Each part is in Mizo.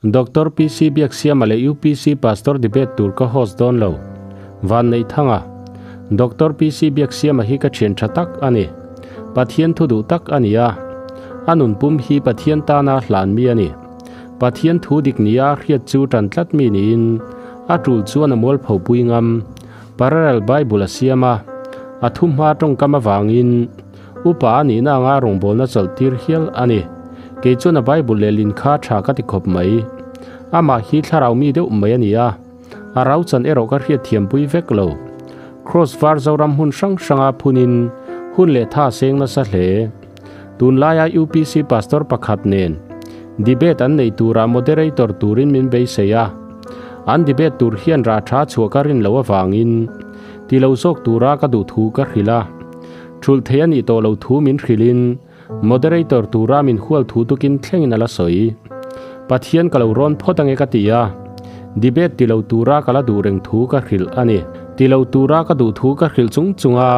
Doctor PC Biaksiama leh UPC Pastor debate tur ka host dawn lo. Vanneihthanga, Doctor PC Biaksiama hi ka thian tha tak a ni. Pathian thu duh tak a ni a. A nun pum hi Pathian tana hlan mi a ni. Pathian thu dik nia hriat chu tan tlat mi niin a tul chuan a mualpho pui ngam. Parallel Bible a siam a, a thu hma tawngkam avangin upa a nihna anga rawngbawlna chawlh tir hial a ni. Kei chuan a Bible lehlin kha tha ka ti khawp mai. Amah hi thlarau mi deuh mai a ni a, a rau chan erawh ka hriatthiampui vek lo. Cross var Zoram hmun hrang hranga phunin hun leh tha seng nasa hle. Tunlaia UPC Pastor pakhat nen debate an neih turah moderator turin min beisei a. An debate tur hian rah tha chhuah ka rin loh avangin ti lo zawk tura ka duh thu ka hrilh a. Thulh thei a nih tawh loh thu min hrilhin moderator tura min hual thu tukin thlengin a la sawi. Pathian ka lo rawn phawt ange ka ti a, debate ti lo tura ka la duh reng thu ka hrilh a ni. Ti lo tura ka duh thu ka hrilh chung chunga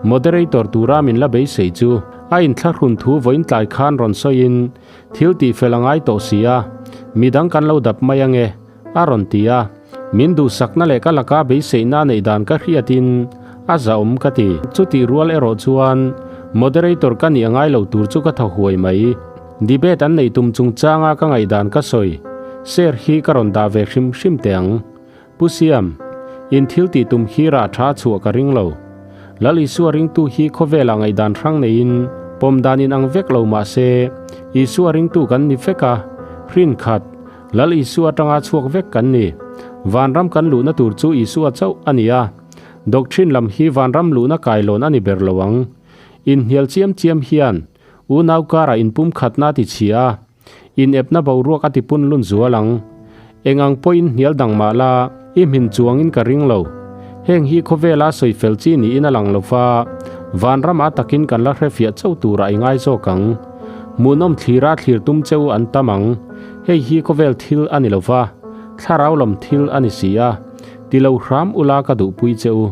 moderator tura min la beisei chu a inthlahrun thu vawiin tlai khan rawn sawiin Thil tih fel a ngai tawh si a, midang kan lo dap mai ange, a rawn ti a. Min duhsakna leh ka laka beiseihna neih dan ka hriatin a zahawm ka ti. Chutih rual erawh chuan moderator ka nih a ngai lo tur chu ka thaw huai mai. Debate an neih tum chungchanga ka ngaihdan ka sawi share hi ka rawn dah ve hrim hrim teh ang. Pu Siam, in thil tih tum hi rah tha chhuah ka ring lo. Lal Isua ringtu hi khawvelah ngaihdan hrang neiin pawm dan in ang vek lo mah se, Isua ringtu kan ni vek a, hrin khat, Lal Isua atanga chhuak vek kan ni. Vanram kan luhna tur chu Isua chauh a ni a, doctrine lam hi vanram luhna kailawn a ni ber lo ang. Inhnial chiam chiam hian unau karah inpumkhatna a ti chhia a, Inepna boruak a tipun lun zual ang. Eng ang pawhin hnial dang mah la, i hmin chuangin ka ring lo. Heng hi khawvela sawi fel chi niin a lang lo va, vanrama takin kan la hrefiah chauh turah i ngai zawk ang. Hmuhnawm thlira thlir tum cheu an tam ang. Hei hi khawvel thil a ni lo va, thlarau lam thil a ni si a. Ti lo hram ula ka duhpui che u.